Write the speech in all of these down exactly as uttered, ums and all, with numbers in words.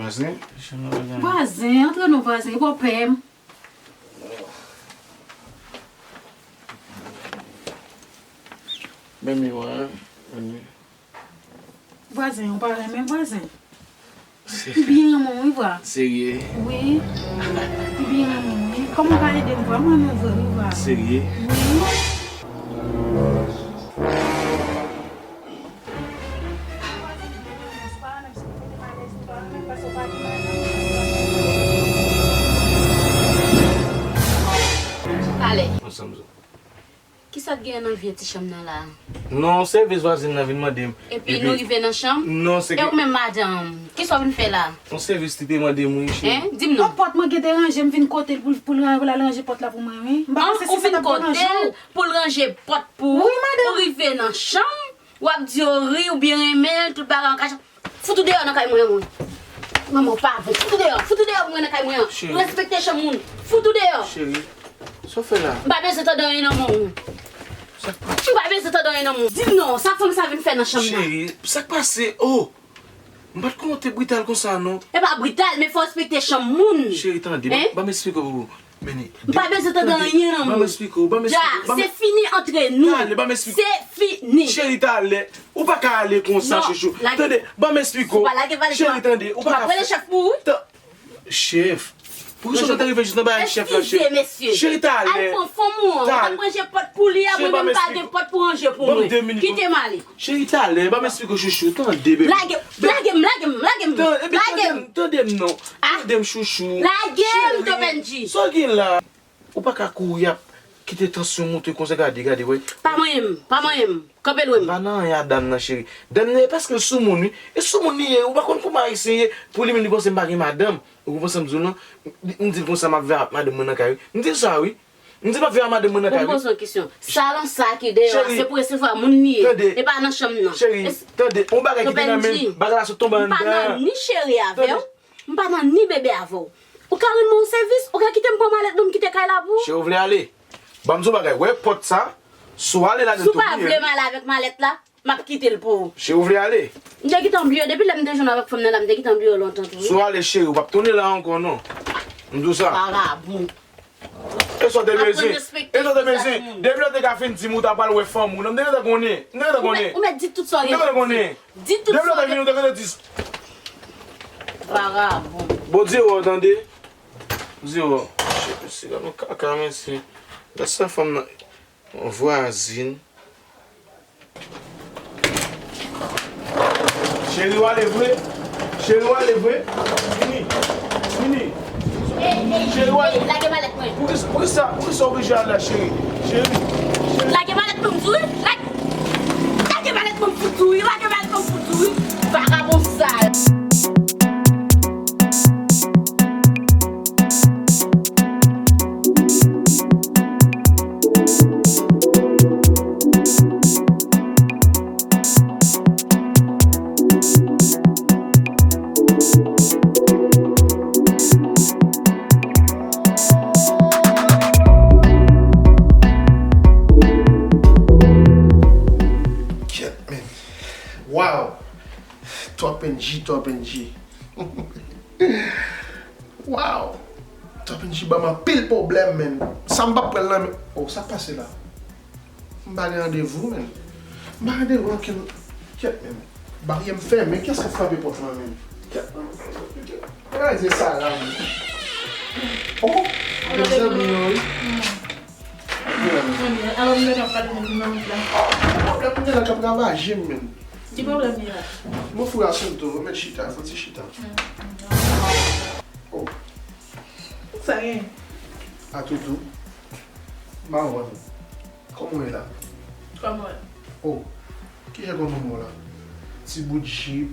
Vwazen, chanm nan pa gen anyen. Vwazen, antre non vwazen, ou pè m. Menm li wè, menm li. Vwazen, ou pa renmen vwazen? M byen renmen w wi vwa. Serye? Wi. M byen renmen w wi. Kòman w ka ede m vwa? M renmen w vre wi vwa. Serye? Wi. Talè. Ansanm zo. Kisa k genyen nan vye ti chanm nan la a? Non, sèvis vwazin nan vin mande m. Epi nou rive nan chanm? Non, se ke. E ou menm madanm, kisa w vin fè la? Yon sèvis li te mande m wi, cheri. Hein? Di m non. Yon pòt mwen gen te ranje, m vin kote l pou, pou l ran-, pou l al ranje pòt la pou mwen wi. M pa panse se sa t ap deranje w. Pou l ranje pòt pou ou, ou rive nan chanm, w ap di yo ri, ou byen renmen l, tout bagay an kach. Fout ou deyò nan kay mwen an, mwen. Manman w pa bon. Fout ou deyò, fout ou deyò pou mwen nan kay mwen an. Cheri. Respekte chanm moun. Fout ou deyò. Cheri, sa w fè la? M pa bezwen tande anyen nan men w. Sa k pase? M pa bezwen tande anyen nan men w. Di m non, sa fanm sa vin fè nan chanm nan? Cheri, sa k pase? Oh! M pa t konnen w te brital konsa non. E pa brital, men fò w respekte chanm moun. Cheri, tande, ban m esplike w. Men, m pa bezwen tande anyen nan men w. Ban m esplike w, ban m esplike w. Ja, se fini antre nou. Talè, ban m esplike w. Se fini. Cheri, talè. Ou pa ka ale konsa, chouchou. Tande, ban m esplike w. Cheri, tande, ou pa ka fè. Chèf pou ou? Chèf? Poukisa w te rive jis nan bagay chèf la, chèf? Eskize, mesye. Cheri, talè. Al pran fanm ou an. Ou t ap ranje pòt pou li a, mwen menm m pa gen pòt pou ranje pou mwen. Kite m ale. Cheri, talè, ban m esplike w, chouchou. Tande, bebe. Lage, lage m, lage m, lage m. Tande, tande m, tande m non. Tande m, chouchou. Lage m, Topendji. Sa w gen la? Ou pa ka kouri ap kite tansyon monte konsa, gade, gade, wè. Pa manyen m, pa manyen m. Kanpe lwen m. M pa nan anyen a dam nan, cheri. Dam nan, e paske l soumoun, wi. E soumoun li ye, ou pa konn kòman ayisyen ye. Pou li menm, li panse m pa gen madanm. Ou konprann sa m di w lan? M di l konsa, m ap viv ak madanm mwen nan kay, wi. M di l sa, wi. M di l m ap viv ak madanm mwen nan kay, wi. Bon, m poze w kesyon. Salon sa ki deyò a, se pou resevwa moun li ye. E pa nan chanm nan. Cheri, tande, yon bagay ki te nan men m, bagay la sot tonbe anndan. M pa nan ni cheri avè w. M pa nan ni bebe avè w. Ou ka rann mwen yon sèvis, ou ka kite m pran malèt mwen, m kite kay la pou ou. Cheri, ou vle ale? Ban m di w bagay, wè pòt sa, si w ale ladan l tou, si w pa vle m ale avèk malèt la, m ap kite l pou ou. Cheri, ou vle ale? M te gentan bliye w, depi lè m te jwenn avèk fanm nan la, m te gentan bliye w lontan tou wi. Si w ale, cheri, ou p ap tounen la ankò non. M di w sa. Vagabon. E sa w te bezwen? E sa w te bezwen? Depi lè w te ka fin di m ou ta pral wè fanm ou nan, m te gentan konnen. M te gentan konnen. Ou mèt, ou mèt di tout sa w gen pou di. M te gentan konnen. Di tout sa w gen. Depi lè w te vini, ou te gentan di. Vagabon. Bon, di wè w tande. Di wè w. Chèf, se gade yon kaka, mesye. Gade sa fanm nan. Yon vwazin. Cheri, w ale vre? Cheri, w ale vre? Vini. Vini. Cheri, w ale. Lage malèt mwen. Poukisa, poukisa, poukisa w oblije al la, cheri? Cheri. Cheri. Lage malèt mwen, m di w. Lage, lage malèt mwen, m fout ou wi. Lage malèt mwen, m fout ou wi. Vagabon sal. Kyèt, men. Wow! Top N G, Top N G. Wow! Top N G ban m anpil pwoblèm, men. Sa m p ap pran l nan men. Oh, sa k pase la? M pa gen randevou, men. M pa randevou ankenn. Kyèt, men. Baryè m fèmen. Kiyès k ap frape pòt lan, men? Kyèt. Gade sa la, men. Oh! Mezanmi, wi. Alò, m gentan pral vin nan wout la. Pwoblèm mwen la k ap ravaje m, men. Ki pwoblèm li la? Mon frè Asunto, remèt chita, fò ti chita. Oh. Sa gen? Atoudou. Mawon. Kòman w ye la? Kòman w ye? Oh. Kijan kòman w la? Ti bout jip,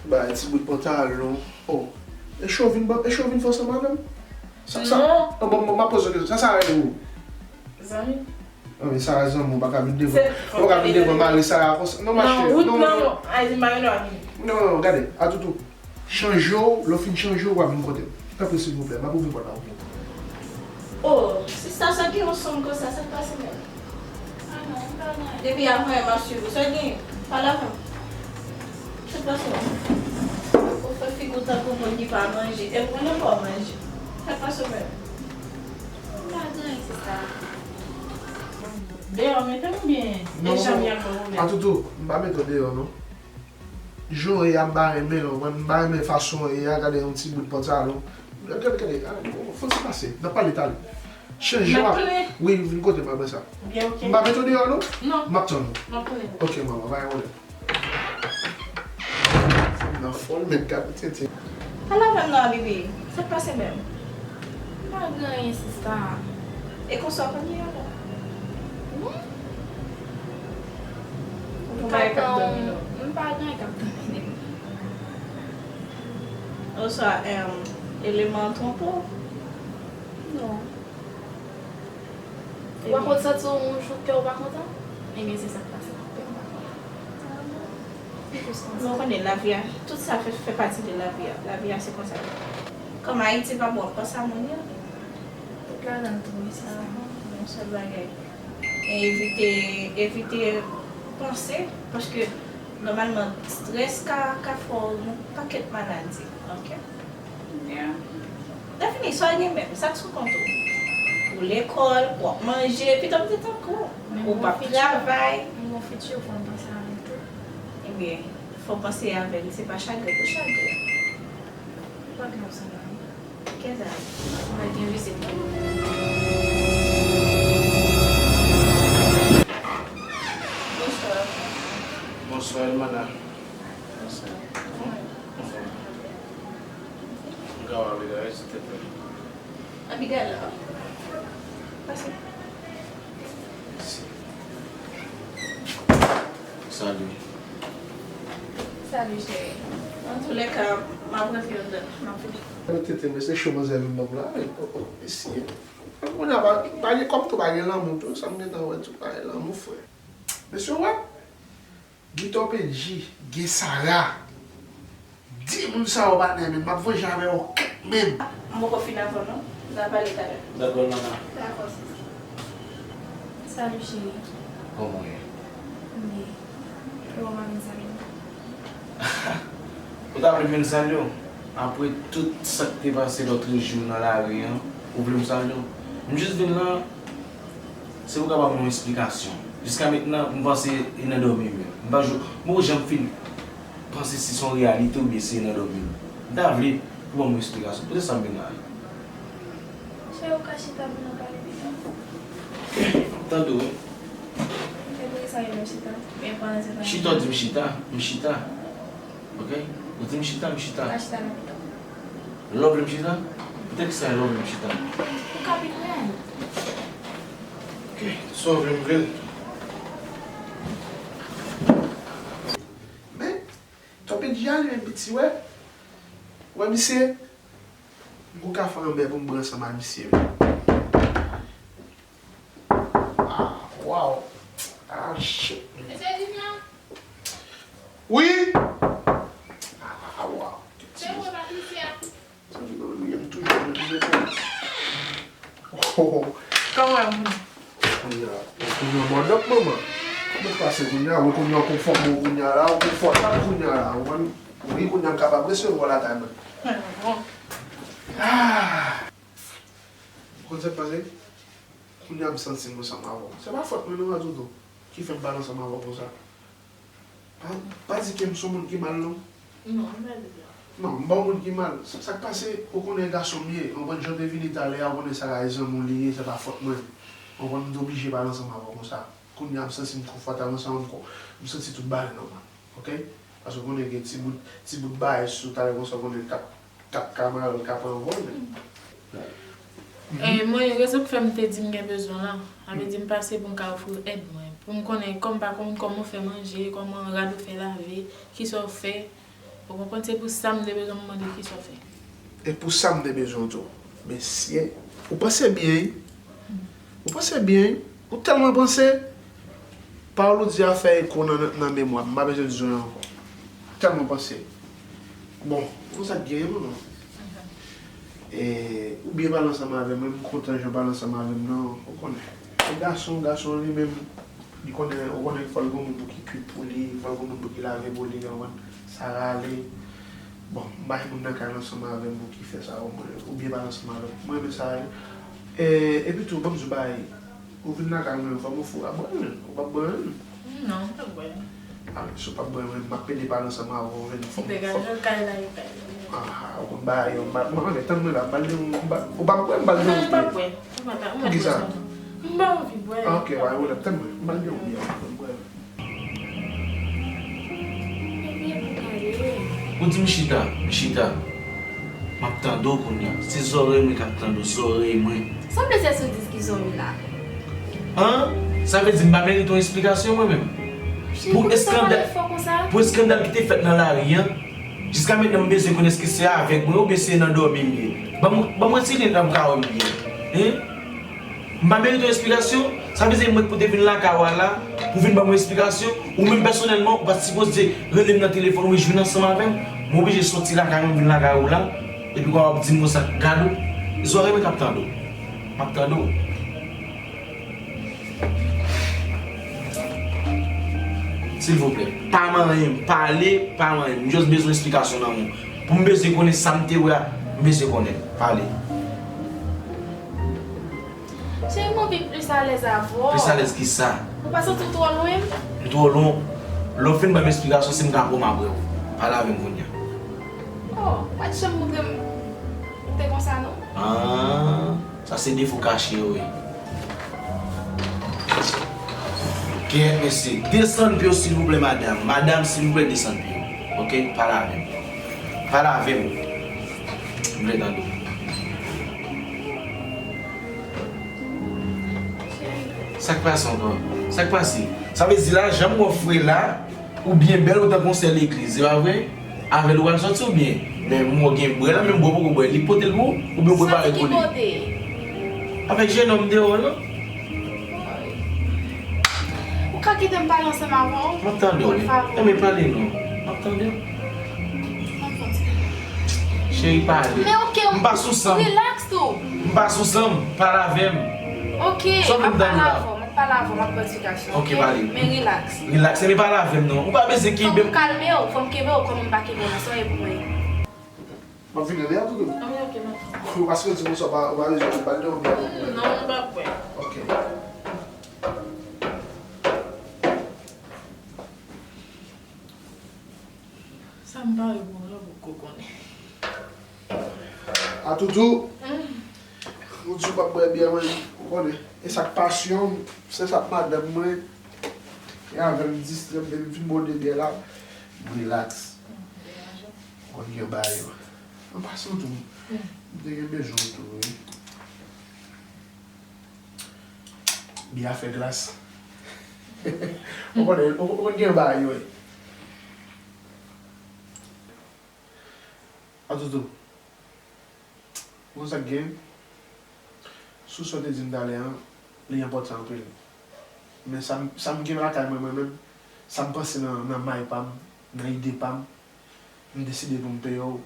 bay ti bout pantalon. Oh. E cho vin ban, e cho vin fè ansanm avè m? Sa, sa, non. Non, bon, bon, m ap poze w kesyon. Sa, sa rele ou? Zanmi. Non, men sa zanmi, ou pa ka vin devan. Ou pa ka vin devan mari sa a konsa. Non, machè. Non, non, non. Ay, di mari nou a vini. Non, non, non, gade, Atoudou. Chanje w, lè w fin chanje w, w a vin kote m. Tanpri, silvouplè, m ap ouvri pòt la pou ou. Oh, sista, sa gen yon sonm konsa, sa k pase menm? Ah non, m pa nan anyen. Depi avan yè m ap swiv ou, sa gen? Pale avè m. Sa k pase menm? Ou fè Figi w tankou moun ki pa manje. E m konnen fò w manje. Sa k pase w menm? M pa gen anyen, sista. Deyò, mete m byen. E janm y ap ba w pwoblèm. Atoutou, m pa mete w deyò, non. Jan w ye a, m pa renmen l, w konprann? M pa renmen fason w ye a, gade yon ti bout pantalon. Gade, gade, gade, fò ti pase. N ap pale talè. Chanje w ap. Wi, vin kote m apre sa. M pa mete w deyò, non? Non. M ap tann ou. M ap tann ou. Ok, manman, pa gen pwoblèm. Fanm nan fòl, men gade tenten. Al avè m non, Abibi. Sa k pase menm? M pa gen anyen, sista. E konsa w konn ye a la? Wi. Ou pa gen anyen k ap domine w? M pa gen anyen k ap domine m. Oswa, em, eleman an twonpe w? Non. Ou pa konn santi w yon jou kè w pa kontan? Ebyen, se sa k pase. Kè m pa kontan. Se jis konsa. Bon, ou konnen lavi a, tout sa fè, fè pati de lavi a. Lavi a, se konsa. Kòm Ayiti pa bon, konsa moun yo. Tout ladan l tou, wi, se sa. Yon sèl bagay. E evite, evite panse, paske nòmalman, estrès ka, ka fè w yon pakèt maladi, ok? Yeah. Defini, sa w gen menm, sa k sou kont ou? Ou lekòl, w ap manje, epi w ap di tankou ou p ap travay. Men bon fiti, men bon fiti, fò m panse avè l tou. Ebyen, fò w panse avè l, se pa chagren pou chagren. Pa grav sa la. Kèt la. Mwen gen vizit. Bonswa. Bonswa, Elmana. Bonswa. Bonswa. M ka wè Abigail, silteplè? Abigail la. Pase. Mèsi. Salut. Salut, cheri. Antoulèka, m ap rantre anndan. M ap vini. Mwen tete, men se cho manzè vin ban m la. Oh, oh, mèsi. Kounye a, pa, pa gen kòb tou, pa gen lanmou tou. Sa m gentan wè tou, pa gen lanmou, frè. Mesye, w wè? Gen Tòpedji, gen Sara. Di moun sa yo pa nan men m, m ap vanje avè yo kèk menm. M poko fin avè w non. N a pale talè. Dakò, manman. Dakò, sis. Salut, cheri. Kòman w ye? M byen. E w pa vin salye m? Ou ta vle vin salye w? Apre tout sa k te pase lòt jou nan lari an, ou vle m salye w? M jis vin la, se pou w ka ban m yon esplikasyon. Jiska mentnan, m panse e nan dòmi m ye. M pa jou, m poko janm fin panse si se yon reyalite oubyen se nan dòmi m. M ta vle pou w ban m yon esplikasyon. Poutèt sa m vin la. Cheri, ou ka chita pou nou pale pita. M tande w wi. E poukisa w di m chita? Men pandan se tan. Chita, w di m chita, m chita. Ok? Ou di m chita, m chita. Ou ka chita la pita. Lè w vle m chita? Poutèt kisa lè w vle m chita? Ou ka vin wè m. Ok, sa w vle m vle l. Men, Tòpedji a li menm piti wè. Wè misye, m gon kafe anbè pou m bwè ansanm ak misye wi. Ah, wow. Ah, shit. Mesye Vivian? Wi. Ah, wow. Se mwen, Patricia. Sa vin nan men m toujou nan men m. Oh, oh, oh. Kòman w ye? Kounye a, kounye a mòdòp manman. Mwen pase kounye a, wi, kounye a w konfòme w kounye a la, w konfòtab kounye a la, w konprann? Wi, kounye a m kapab resevwa w lakay mwen. Ah! Ou konn sa k pase? Kounye a m santi m ansanm avè w. Se pa fòt mwen non, Adoudo, ki fè m pale ansanm avè w konsa. Pa, pa di ke m se yon moun ki mal non. Non, m pa di sa. Non, m pa yon moun ki mal. Sa, sa k pase, ou konnen gason m ye. Ou konprann jan w te vini talè a, ou konnen sa la e zanmi w li ye, se pa fòt mwen. Ou konprann, m te oblije pale ansanm avè w konsa. Kounye a m santi m konfòtab ansanm avè w. M santi tout bagay nòmal. Ok? Paske w konnen gen ti bout, ti bout bagay sou talè konsa, w konnen k ap, k ap ka mal, k ap anvole. E, mwen, rezon k fè m te di m gen bezwen w la, sa vle di m pase pou m ka ofri w èd mwen. Pou m konnen kòman pa konn kòman w fè manje, kòman rad ou fè lave, kisa w fè. Ou konprann, se pou sa m te bezwen m mande w kisa w fè. E pou sa m te bezwen w tou. Mesye, ou panse byen, wi. Ou panse byen, wi. Ou tèlman panse. Pawòl ou di a fè eko nan, nan, nan memwa m. M pa bezwen di w anyen ankò. Tèlman panse. Bon, konsa k genyen, manman. E, ou byen pale ansanm avè m, wi, m kontan jan w pale ansanm avè m nan, ou konnen. E gason, gason li menm, li konnen, ou konnen fò l gen yon moun pou ki kuit pou li, fò l gen yon moun pou ki lave pou li, ou konprann? Sa rale. Bon, m bay moun nan kay la ansanm avè m pou ki fè sa, ou mwen, oubyen pa ansanm avè m. Mwen renmen sa, wi. E, epi tou, ban m di w bagay, ou vin lakay mwen, fò m ofri w pa bwè, men. Ou p ap bwè, men. Non, m p ap bwè. A, si w p ap bwè, mwen, m ap pede pale ansanm avè w, men fò m, fò m. Degaje w kay la, e kay la. Aha, ou konn bagay yo, m ba, m anlè, tann mwen la, m ba l de yon, m ba, ou p ap bwè, m ba l de yon bwè. Non, m p ap bwè. Ou pa ta, ou mèt bwè sèlman. M pa anvi bwè. Ah, ok, pa gen pwoblèm, tann mwen, m ba l de yon bwè, m bwè. Ou di m chita, m chita. M ap tande w kounye a. Se zòrèy mwen k ap tande w, zòrèy mwen. Sanble se sou dis ki zòrèy la. An? Sa vle di m pa merite yon esplikasyon mwen menm? Pou eskandal, pou eskandal ki te fèt nan lari an, jiska mentnan m bezwen konn èske se avèk mwen oubyen se nan dòmi m ye. Ban m, ban m retire nan m ka wè m byen. Hein? M pa merite yon esplikasyon? Sa vle di mwen ki pou te vin lakay ou a la, pou vin ban mwen esplikasyon? Ou menm pèsonèlman, ou pa t sipoze rele m nan telefòn, ou jwenn ansanm avè m? Mwen oblije soti lakay mwen, vin lakay ou la, epi w ap di m konsa, gad ou, zòrèy mwen k ap tande w. M ap tande w. Silvouplè, pa manyen m, pale, pa manyen m. M just bezwen esplikasyon nan men w. Pou m bezwen konnen sa m te wè a, m bezwen konnen. Pale. Cheri, m anvi plis alèz avè w. Plis alèz ki sa? Ou pa santi w twò lwen? M twò lwen? Lè w fin ban m esplikasyon, si m ka pran w, m ap wè w. Pale avè m kounye a. Oh, ou pa t janm montre m ou te konsa, non? Ah, sa se defo kache yo ye. Kèt, mesye. Desann pye w, silvouplè, madanm. Madanm, silvouplè, desann pye w. Ok? Pale avè m. Pale avè m. M vle tande w. Sa k pase ankò? Sa k pase? Sa vle di la, jan m wè w fre la, ou byen bèl, ou tankou yon sè legliz, se pa vre? Avè l ou pral sòti oubyen? Men m wè w gen bwè la, menm bwè w poko bwè, li pote l pou ou? Oubyen ou prepare pou li? Sòti ki kote? Avèk jenòm deyò a, non? Ou ka kite m pale ansanm avè w? M ap tande w, wi. Enben pale non. M ap tande w. Cheri, pale. Men ok, m pa sou san m. Relax tou. M pa sou san m. Pale avè m. Ok, m ap pale avè w, m ap pale avè w, m ap ba w esplikasyon, ok? Ok, pale. Men relax. Relax, enben pale avè m non. Ou pa bezwen kenbe m. Fò m kalme w, fò m kenbe w, kòman m pa kenbe w nan sa w ye pou mwen? M ap vin rele a tou. Ah, ok, m ap. Ou pa sou di konsa, ou pa, ou pa bezwen, ou pa bezwen. Non, m pa kwè. Ok. Sa m pare pou mwen, ou poko konnen. A toutou. Mm. Ou di w p ap bwè byè mwen, ou konnen. E sa k pasyon m, se sa k madanm mwen. E avè l m distrè m, depi m fin bwè de byè la, m relax. Konn gen bagay yo. An pasan tou, m te gen bezwen w tou, wi. Byè a fè glas. Ou konnen, ou, ou konn gen bagay yo, wi. Atoutou. Ou konn sa k gen? Sou sa w te di m talè an, li enpòtan anpil. Men sa m, sa m gen lakay mwen, mwen menm, sa m panse nan, nan may pa m, nan ide pa m, m deside pou m peye w,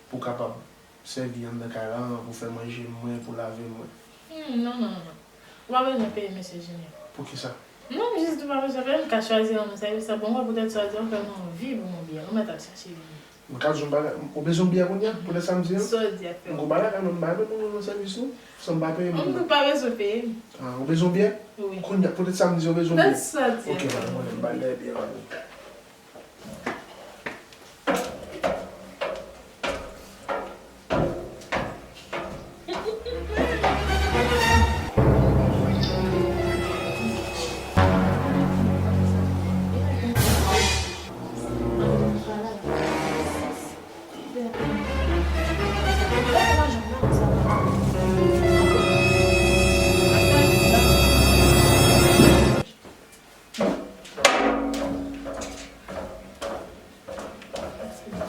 pou w kapab sèvi anndan kay la, pou fè manje mwen, pou lave mwen. Hmm, non, non, non, non. Ou pa bezwen peye mesye Junior. Poukisa? Non, m jis di w pa bezwen peye, m ka chwazi rann ou sèvis la. Bon, mwen poutèt sa w di an fè m anvi pou mwen byen. Ou mèt al chache byen. M ka di w bagay, ou bezwen byè kounye a, poutèt sa m di an? Sa w di a fè. M gon bagay la, non, m pa renmen moun rann mwen sèvis non, san m pa peye moun nan. Ou pa bezwen peye m. Ah, ou bezwen byè? Wi. Kounye a, poutèt sa m di ou bezwen byè. Poutèt sa w di a fè. Ok, pa gen pwoblèm, m ba l dèyè byè a.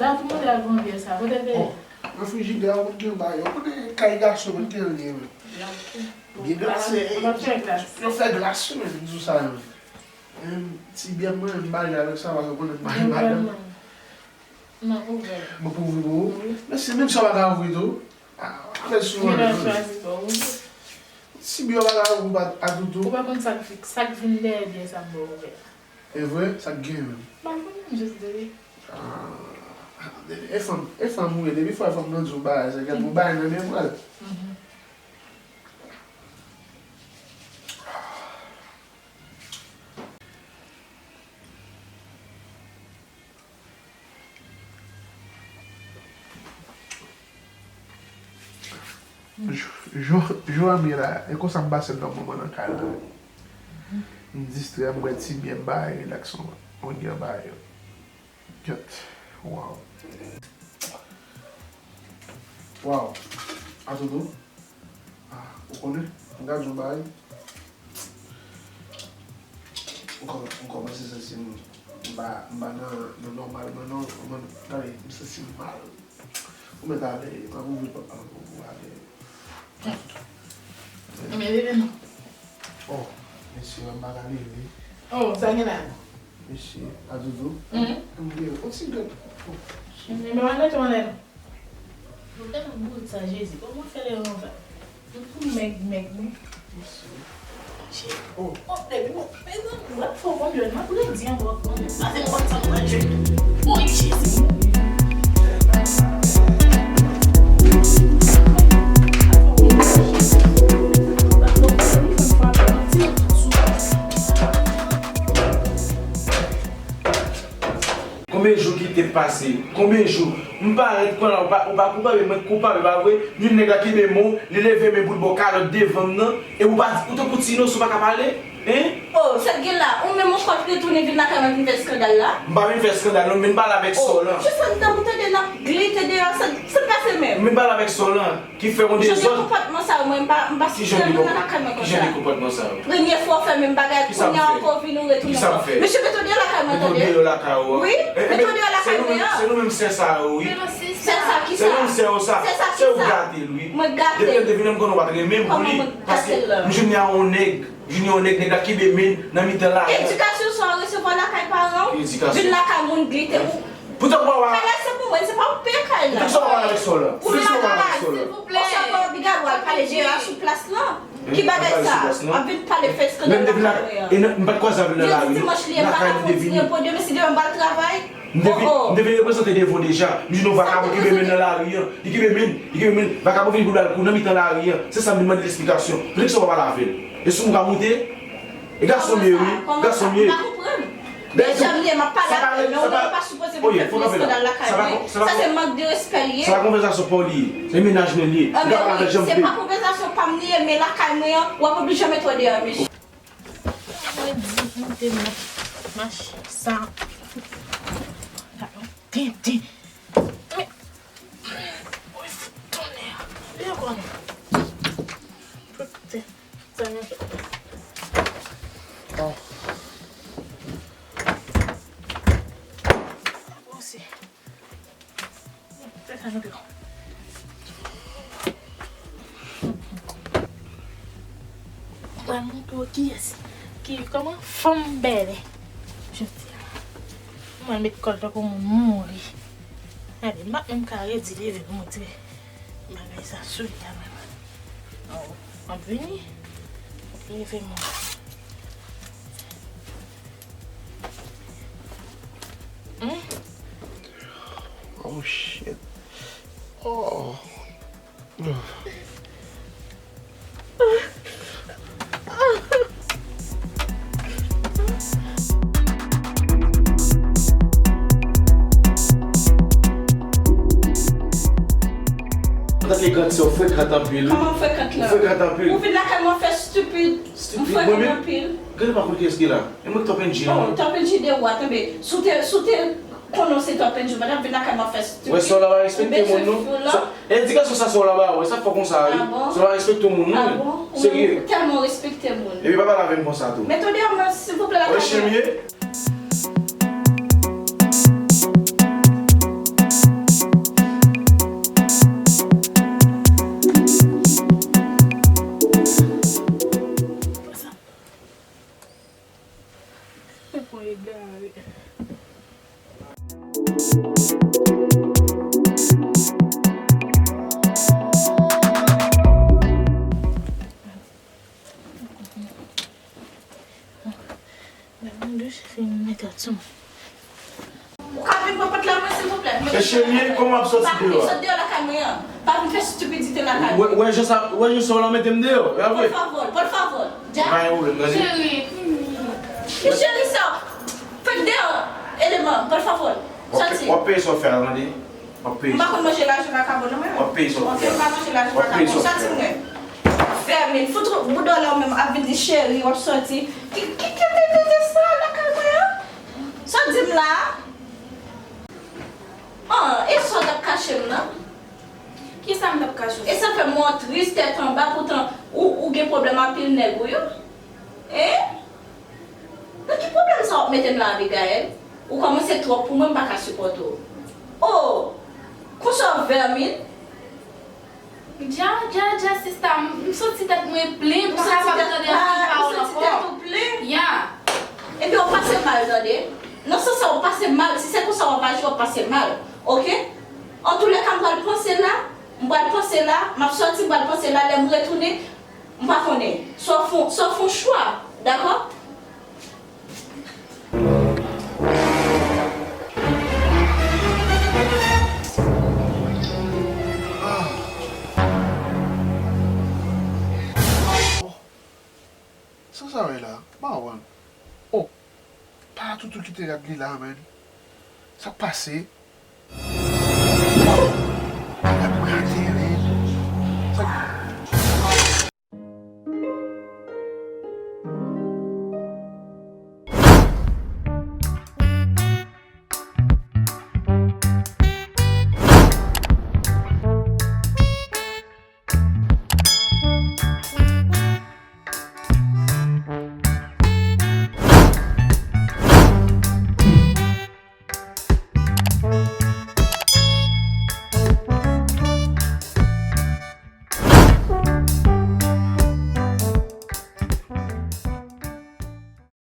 Dat ou mande al pran byè sa, kote l te ye? Bon, nan frijidè a, ou konn gen bagay, ou konnen kay gason, ou konn gen anyen, men. Byen glase, yo fè glas, wi, men, m di w sa, men. Menm ti byè mwen, m ba li avèk sa, paske ou konnen m pa gen madanm. Non, ouvè. Mwen pou ouvri pou ou? Wi. Men si menm si w pa ka ouvri tou, a, avèk sou mwen. Gen lè chwazi pa ouvri. Si byè w pa ka ouvri, pa, a toutou. Ou pa konn sa k fi-, sa k vin dèyè byè sa m ba w ouvè. E vre? Sa k gen menm? M pa konnen, m jis di wi. Ah. Ah, depi e fanm, e fanm ou ye, depi fwa fanm nan di w bagay, se kèk ou bay nan men mwen. Jou, jou, jou a m ye la, e konsa m pase l nan moman nan kay la. M distrè, m bwè ti byè, m bay, rilaks on, on byè bay. Kèt, waw. Waw. Atoto. Ah, ou konnen, m ka di yon bagay. M kòm-, m kòmanse santi m, m pa, m pa nan, nan nòmal mwen non. Mwen, gade, m santi m mal. Ou mèt ale, m ap ouvri pòt la pou ou ale. Men bebe non. Oh, mesye, m pa ka leve. Oh, sa gen la? Mesye, Adoudou. Mhm. M gen yon ti grenn. Oh, mesye. Men mwen mete w anlè non. Mwen tèlman bout sa, Jezi. Kòman fè lè yon sa? Mwen tou mèg, mèg, wi. Mesye. Oh. Oh, depi bon. Mezanmi, w ap fè w konn jwenn mwen, pou l di ankò, konn sa se konn sa mwen jwenn. Woy, Jezi. Konbyen jou ki te pase? Konbyen jou? M parèt kounye a, ou pa, ou pa koupab, mwen koupab, e pa vre? Youn nèg la kenbe men w, li leve men pou l ba w kalòt devan m nan, e ou pa, ou tankou ti inosan, ou pa ka pale? Hein? Oh, sa k gen la? Ou menm ou fòk retounen vin lakay mwen vin fè eskandal la? M pa vin fè eskandal, non, m vin pale avèk sè w lan. Jis ann tan pou tande n ap glite deyò, sa, sa k pase menm? M vin pale avèk sè w lan. Ki fè yon dezòd. Jan de konpòtman sa yo, mwen, m pa, m pa sipòte moun nan lakay mwen konsa. Ki jan de konpòtman sa yo? Premye fwa w fè menm bagay, kounye a ankò w vin ou retounen ankò. Mesye, mete w deyò lakay mwen, tande? Mete w deyò lakay mwen an. Se nou menm, se nou menm sè sa yo, wi. Sè sa ki sa? Se nou menm sè yo sa. Se ou gate l, wi. Mwen gate l. Depi lè m te vin la, m konnen w pa t renmen m pou li. Paske m jwenn li a yon nèg. Junior nèg, nèg la kenbe men l nan mitan lari an. Edikasyon sa w resevwa lakay paran w? Ki edikasyon? Vin lakay moun glite ou. Poutan m pa wè. Kay la se pou mwen, se pa ou k peye kay la. Poutan sa w pa pale avèk sè w lan? Poutan sa w pa pale avèk sè w lan? Ou sa pa obligatwa al pale jere a sou plas lan. Ki bagay sa? Ap vin pale fè eskandal lakay mwen an. E m pa t kwaze avè l nan lari non. Jodi dimanch li ye, m pa ka fè yon ti repo demen si demen m pral travay. M te vin, m te vin reprezante devan w deja. M jwenn yon vakabon kenbe men l nan lari an. Li kenbe men l, li kenbe men l. Vakabon vini pou l al kou nan mitan lari an. Se sa m vin mande l esplikasyon. Poutèt sa w pa pale avè l? E sou m ou ka moute? E gason m ye wi, gason m ye. Deja m ye, m ap pale avè l, men yon nèg pa sipoze vin fè plis eskandal lakay mwen. Sa se mank de respè l ye. Sa pa konvèsasyon pa w li ye. Se mennaj mwen li ye. M ka pale avè l jan m vle. Se pa konvèsasyon pa m li ye, men lakay mwen an, w ap oblije mete w deyò, mesye. Mwen di m te met machin sa. Sa yon tenten. Men, wi, fout tonnè. Li ankò non. Tout tenten. Sa yon. Oh. Bon, se. Fè sa nou pran. Mwen montre w kiyès ki kòman fanm bèlè. Jodi a. Mwen met kòl tankou moun mouri. Gade, m pa menm ka redi leve pou montre bagay sa sou li a menm. Oh, m ap vini. Leve mwen. Hmm? Oh shit. Oh. Antanke grandsè, w frekant anpil wi. Kòman m frekant la? Ou frekant anpil. Ou vin lakay mwen fè stupid. Stupid, mwen menm? M frekant anpil. Gade pa konn kiyès ki la. E mwen ki Top N G an. Oh, Top N G de ou a, tanbe. Si w te, si w te konnen w se Top N G, ou pa t ap vin lakay mwen fè stupid. Wè, sè w la pa respekte moun non. Edikasyon sa sè w la ba ou, e sa k fè w konsa wi. Ah bon? Sè w la pa respekte moun non. Ah bon? Serye. Ou tèlman respekte moun. Epi pa pale avè m konsa tou. Men tande mwen, silvouplè, lakay mwen. Wè, chimye. Mwen egare. Mwen dwe chèche yon mèt sou mwen. Ou ka vin pran pòt la mwen, silvouplè? E cheri, kòman w ap soti deyò a? Soti deyò lakay mwen an. Pa vin fè stipidite lakay mwen. Wè jan sa, wè jan sa w la mete m deyò, e pa vre? Por favor, por favor. Ya. Pa gen pwoblèm, tande. Cheri. Ki cheri sa? Fèk deyò, eleman, por favor. Soti. W ap peye sa w fè a, tande. W ap peye sa. M pa konn manje lajan vakabon non mwen. W ap peye sa w fè a. Ok, m pa manje lajan vakabon. Soti mwen. Vèmin, fout bouda w la ou menm ap vin di cheri, w ap soti. Ki, ki, ki, ki, ki, ki sa lakay mwen an? Sa w di m la a? An, e sa w t ap kache m nan? Kisa m t ap kache w? E sa fè m wè w tris, tèt anba, poutan ou, ou gen pwoblèm anpil nèg ou yo. Hein? Nan ki pwoblèm sa w ap mete m la, Abigaël? Ou kòmanse twòp pou mwen, m pa ka sipòte w. Oh! Konsa w vèmin? Dja, dja, dja, sista, m, m santi tèt mwen plen, m pa kapab tande anpil pawòl ankò. Ou santi tèt ou plen? Ya. Ebyen, w pase mal, tande. Nan sans sa, w pase mal. Si se konsa w ap aji, w ap pase mal. Oke? Antoulèka, m pral panse la. M pral panse la. M ap sòti, m pral panse la. Lè m retounen, m pa konnen. Sa w fè, sa w fè yon chwa. Dakò? Sa sa ye la? M pa konprann. Oh, pa toutou ki te rad li la, menn. Sa k pase?